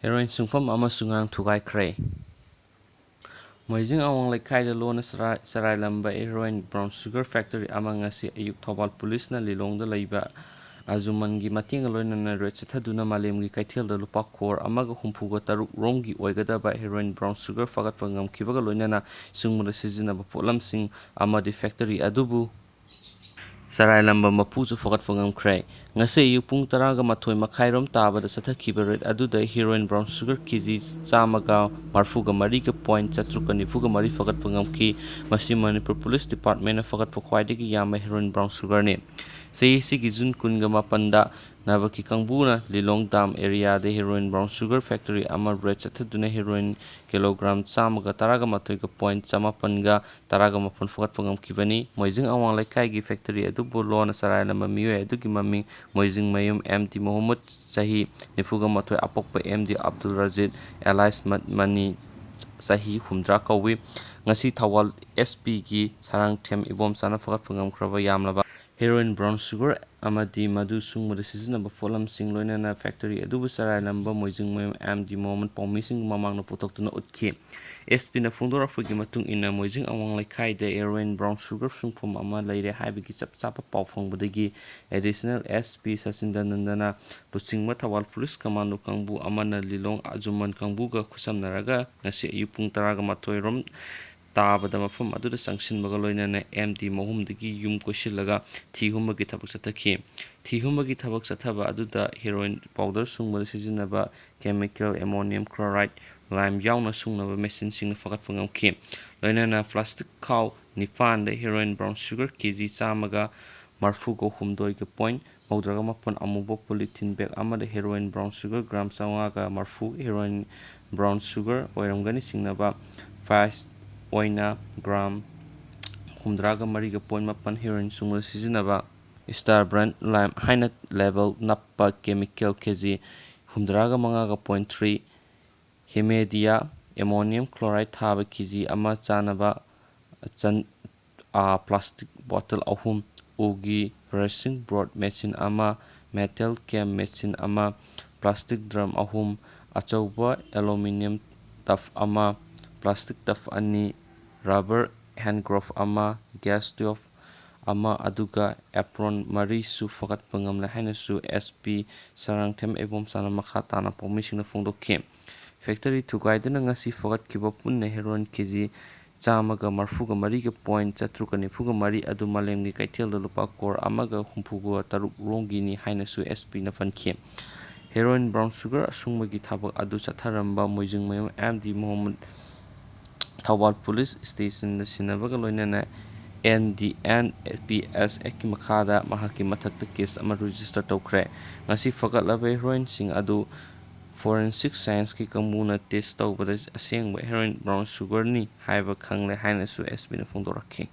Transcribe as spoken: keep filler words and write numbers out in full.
Heroine ꯁꯨꯡꯐꯝ ꯑꯃꯁꯨ ꯉꯔꯥꯡ ꯊꯨꯒꯥꯏꯈ꯭ꯔꯦ꯫ ꯃꯣꯏꯖꯤꯡ ꯑꯋꯥꯡ ꯂꯩꯀꯥꯏꯗ ꯂꯣꯟꯅ ꯆꯔꯥꯏ-, ꯆꯔꯥꯏꯂꯝꯕ ꯍꯦꯔꯣꯏꯟ brown sugar factory ꯑꯃ ꯉꯁꯤ ꯑꯌꯨꯛ ꯊꯧꯕꯥꯜ ꯄꯨꯂꯤꯁꯅ ꯂꯤꯂꯣꯡꯗ ꯂꯩꯕ ꯑꯖꯨꯃꯟꯒꯤ ꯃꯇꯦꯡꯒ ꯂꯣꯏꯅꯅ raid ꯆꯠꯊꯗꯨꯅ ꯃꯥꯂꯦꯝꯒꯤ ꯀꯩꯊꯦꯜꯗ ꯂꯨꯄꯥ ꯀ꯭ꯔꯣꯔ ꯑꯃꯒ ꯍꯨꯝꯐꯨꯒ ꯇꯔꯨꯛ ꯔꯣꯝꯒꯤ ꯑꯣꯏꯒꯗꯕ ꯍꯦꯔꯣꯏꯟ brown sugar ꯐꯒꯠꯄ ꯉꯝꯈꯤꯕꯒ ꯂꯣꯏꯅꯅ ꯁꯨꯡꯕꯗ ꯁꯤꯖꯤꯟꯅꯕ ꯄꯣꯠꯂꯝꯁꯤꯡ ꯑꯃꯗꯤ factory ꯑꯗꯨꯕꯨ ꯆꯔꯥꯏꯂꯝꯕ ꯃꯄꯨꯁꯨ ꯐꯒꯠꯄ ꯉꯝꯈ꯭ꯔꯦ꯫ ꯉꯁꯤ ꯑꯌꯨꯛ ꯄꯨꯡ ꯇꯔꯥꯒ ꯃꯥꯊꯣꯏ ꯃꯈꯥꯏꯔꯣꯝ ꯇꯥꯕꯗ ꯆꯠꯊꯈꯤꯕ raid ꯑꯗꯨꯗ ꯍꯦꯔꯣꯏꯟ brown sugar ꯀꯦ ꯖꯤ ꯆꯥꯝꯃꯒ ꯃꯔꯤꯐꯨꯒ ꯃꯔꯤꯒ point ꯆꯥꯇ꯭ꯔꯨꯛꯀ ꯅꯤꯐꯨꯒ ꯃꯔꯤ ꯐꯒꯠꯄ ꯉꯝꯈꯤ꯫ ꯃꯁꯤ ꯃꯅꯤꯄꯨꯔ ꯄꯨꯂꯤꯁ ꯗꯤꯄꯥꯔꯠꯃꯦꯟꯅ ꯐꯒꯠꯄ ꯈ꯭ꯋꯥꯏꯗꯒꯤ ꯌꯥꯝꯕ ꯍꯦꯔꯣꯏꯟ brown sugarꯅꯤ꯫ ꯆꯍꯤ ꯑꯁꯤꯒꯤ ꯖꯨꯟ ꯀꯨꯟꯒ ꯃꯥꯄꯟꯗ ꯅꯥꯕꯀꯤ ꯀꯥꯡꯕꯨꯅ ꯂꯤꯂꯣꯡ ꯗꯥꯝ ꯑꯦꯔꯤꯌꯥꯗ ꯍꯦꯔꯣꯏꯟ brown sugar factory ꯑꯃ raid ꯆꯠꯊꯗꯨꯅ ꯍꯦꯔꯣꯏꯟ ꯀꯤꯂꯣꯒ꯭ꯔꯥꯝ ꯆꯥꯝꯃꯒ ꯇꯔꯥꯒ ꯃꯥꯊꯣꯏꯒ point ꯆꯥꯃꯥꯄꯟꯒ ꯇꯔꯥꯒ ꯃꯥꯄꯟ ꯐꯒꯠꯄ ꯉꯝꯈꯤꯕꯅꯤ꯫ ꯃꯣꯏꯖꯤꯡ ꯑꯋꯥꯡ ꯂꯩꯀꯥꯏꯒꯤ factory ꯑꯗꯨꯕꯨ ꯂꯣꯟꯅ ꯆꯔꯥꯏꯔꯝꯕ ꯃꯤꯑꯣꯏ ꯑꯗꯨꯒꯤ ꯃꯃꯤꯡ ꯃꯣꯏꯖꯤꯡꯃꯌꯨꯝ ꯑꯦꯝ ꯗꯤ ꯃꯣꯍꯃꯨꯗ, ꯆꯍꯤ ꯅꯤꯐꯨꯒ ꯃꯥꯊꯣꯏ, ꯑꯄꯣꯛꯄ ꯑꯦꯝ ꯗꯤ ꯑꯕꯗꯨꯜ ꯔꯖꯤꯗ alias ꯃꯠ-, ꯃꯅꯤ, ꯆꯍꯤ ꯍꯨꯝꯗ꯭ꯔꯥ ꯀꯧꯏ꯫ ꯉꯁꯤ ꯊꯧꯕꯥꯜ ꯑꯦꯁ ꯄꯤꯒꯤ ꯁꯔꯥꯡꯊꯦꯝ ꯏꯕꯣꯝꯆꯥꯅ ꯐꯒꯠꯄ ꯉꯝꯈ꯭ꯔꯕ ꯌꯥꯝꯂꯕ ꯍꯦꯔꯣꯏꯟ brown sugar ꯑꯃꯗꯤ ꯃꯗꯨ ꯁꯨꯡꯕꯗ ꯁꯤꯖꯤꯟꯅꯕ ꯄꯣꯠꯂꯝꯁꯤꯡ, ꯂꯣꯏꯅꯅ factory ꯑꯗꯨꯕꯨ ꯆꯔꯥꯏꯔꯝꯕ ꯃꯣꯏꯖꯤꯡꯃꯌꯨꯝ ꯑꯦꯝ ꯗꯤ ꯃꯣꯍꯃꯨꯗ ꯄꯥꯎꯃꯤꯁꯤꯡꯒꯤ ꯃꯃꯥꯡꯗ ꯄꯨꯊꯣꯛꯇꯨꯅ ꯎꯠꯈꯤ꯫ ꯑꯦꯁ ꯄꯤꯅ ꯐꯣꯡꯗꯣꯔꯛꯄꯒꯤ ꯃꯇꯨꯡ ꯏꯟꯅ, ꯃꯣꯏꯖꯤꯡ ꯑꯋꯥꯡ ꯂꯩꯀꯥꯏꯗ ꯍꯦꯔꯣꯏꯟ brown sugar ꯁꯨꯡꯐꯝ ꯑꯃ ꯂꯩꯔꯦ ꯍꯥꯏꯕꯒꯤ ꯆꯞ ꯆꯥꯕ ꯄꯥꯎ ꯐꯪꯕꯗꯒꯤ additional ꯑꯦꯁ ꯄꯤ ꯁꯆꯤꯟꯗꯅꯟꯗꯅ ꯂꯨꯆꯤꯡꯕ ꯊꯧꯕꯥꯜ ꯄꯨꯂꯤꯁ ꯀꯃꯥꯟꯗꯣ ꯀꯥꯡꯕꯨ ꯑꯃꯅ ꯂꯤꯂꯣꯡ ꯑꯖꯨꯃꯟ ꯀꯥꯡꯕꯨꯒ ꯈꯨꯠꯁꯝꯅꯔꯒ ꯉꯁꯤ ꯑꯌꯨꯛ ꯄꯨꯡ ꯇꯔꯥꯒ ꯃꯥꯊꯣꯏ ꯔꯣꯝ ꯇꯥꯕꯗ ꯃꯐꯝ ꯑꯗꯨꯗ ꯆꯪꯁꯤꯟꯕꯒ ꯂꯣꯏꯅꯅ ꯑꯦꯝ ꯗꯤ ꯃꯍꯨꯝꯗꯒꯤ ꯌꯨꯝ ꯀꯣꯏꯁꯤꯜꯂꯒ ꯊꯤ ꯍꯨꯝꯕꯒꯤ ꯊꯕꯛ ꯆꯠꯊꯈꯤ꯫ ꯊꯤ ꯍꯨꯝꯕꯒꯤ ꯊꯕꯛ ꯆꯠꯊꯕ ꯑꯗꯨꯗ ꯍꯦꯔꯣꯏꯟ powder ꯁꯨꯡꯕꯗ ꯁꯤꯖꯤꯟꯅꯕ chemical ammonium chloride, lime ꯌꯥꯎꯅ ꯁꯨꯡꯅꯕ ꯃꯦꯆꯤꯟꯁꯤꯡꯅ ꯐꯒꯠꯄ ꯉꯝꯈꯤ꯫ ꯂꯣꯏꯅꯅ plastic ꯈꯥꯎ ꯅꯤꯄꯥꯟꯗ ꯍꯦꯔꯣꯏꯟ brown sugar ꯀꯦ ꯖꯤ ꯆꯥꯝꯃꯒ ꯃꯔꯤꯐꯨꯒ ꯍꯨꯝꯗꯣꯏꯒ point ꯃꯧꯗ꯭ꯔꯥꯒ ꯃꯥꯄꯟ, ꯑꯃꯨꯕ polythene bag ꯑꯃꯗ ꯍꯦꯔꯣꯏꯟ brown sugar gram ꯆꯥꯝꯃꯉꯥꯒ ꯃꯔꯤꯐꯨ ꯍꯦꯔꯣꯏꯟ brown sugar ꯑꯣꯏꯔꯝꯒꯅꯤ ꯆꯤꯡꯅꯕ, price ꯑꯣꯏꯅ gram ꯍꯨꯝꯗ꯭ꯔꯥꯒ ꯃꯔꯤꯒ point ꯃꯥꯄꯟ ꯍꯦꯔꯣꯏꯟ ꯁꯨꯡꯕꯗ ꯁꯤꯖꯤꯟꯅꯕ Star Brand Lime ꯍꯥꯏꯅ label ꯅꯞꯄ chemical ꯀꯦ ꯖꯤ ꯍꯨꯝꯗ꯭ꯔꯥꯒ ꯃꯉꯥꯒ point three, Hemedia ammonium chloride ꯊꯥꯕ ꯀꯦ ꯖꯤ ꯑꯃ ꯆꯥꯅꯕ ꯆꯟ-, ꯑꯥ, plastic bottle ꯑꯍꯨꯝ, ꯎꯒꯤ brushing board machine ꯑꯃ, metal cam machine ꯑꯃ, plastic drum ꯑꯍꯨꯝ, ꯑꯆꯧꯕ aluminium tub ꯑꯃ, plastic tub ꯑꯅꯤ, rubber hand glove ꯑꯃ, gas tube ꯑꯃ, ꯑꯗꯨꯒ apron ꯃꯔꯤꯁꯨ ꯐꯒꯠꯄ ꯉꯝꯂꯦ ꯍꯥꯏꯅꯁꯨ SP ꯁꯔꯥꯡꯊꯦꯝ ꯏꯕꯣꯝꯆꯥꯅ ꯃꯈꯥ ꯇꯥꯅ ꯄꯥꯎꯃꯤꯁꯤꯡꯗ ꯐꯣꯡꯗꯣꯛꯈꯤ꯫ Factory ꯊꯨꯒꯥꯏꯗꯨꯅ ꯉꯁꯤ ꯐꯒꯠꯈꯤꯕ ꯄꯨꯟꯅ heroin KG ꯆꯥꯝꯃꯒ ꯃꯔꯤꯐꯨꯒ ꯃꯔꯤꯒ point ꯆꯥꯇ꯭ꯔꯨꯛꯀ ꯅꯤꯐꯨꯒ ꯃꯔꯤ ꯑꯗꯨ ꯃꯥꯂꯦꯝꯒꯤ ꯀꯩꯊꯦꯜꯗ ꯂꯨꯄꯥ ꯀ꯭ꯔꯣꯔ ꯑꯃꯒ ꯍꯨꯝꯐꯨꯒ ꯇꯔꯨꯛ ꯔꯣꯝꯒꯤꯅꯤ ꯍꯥꯏꯅꯁꯨ SPꯅ ꯄꯟꯈꯤ꯫ Heroin brown sugar ꯑꯁꯨꯡꯕꯒꯤ ꯊꯕꯛ ꯑꯗꯨ ꯆꯠꯊꯔꯝꯕ ꯃꯣꯏꯖꯤꯡꯃꯌꯨꯝ MD ꯃꯣꯍꯃꯗ ꯊꯧꯕꯥꯜ police stationꯗ ꯁꯤꯟꯅꯕꯒ ꯂꯣꯏꯅꯅ NDNPS Actꯀꯤ ꯃꯈꯥꯗ ꯃꯍꯥꯛꯀꯤ ꯃꯊꯛꯇ case ꯑꯃ register ꯇꯧꯈ꯭ꯔꯦ꯫ ꯉꯁꯤ ꯐꯒꯠꯂꯕ heroinꯁꯤꯡ ꯑꯗꯨ forensic scienceꯀꯤ ꯀꯥꯡꯕꯨꯅ test ꯇꯧꯕꯗ ꯑꯁꯦꯡꯕ heroin brown sugarꯅꯤ ꯍꯥꯏꯕ ꯈꯪꯂꯦ ꯍꯥꯏꯅꯁꯨ SPꯅ ꯐꯣꯡꯗꯣꯔꯛꯈꯤ꯫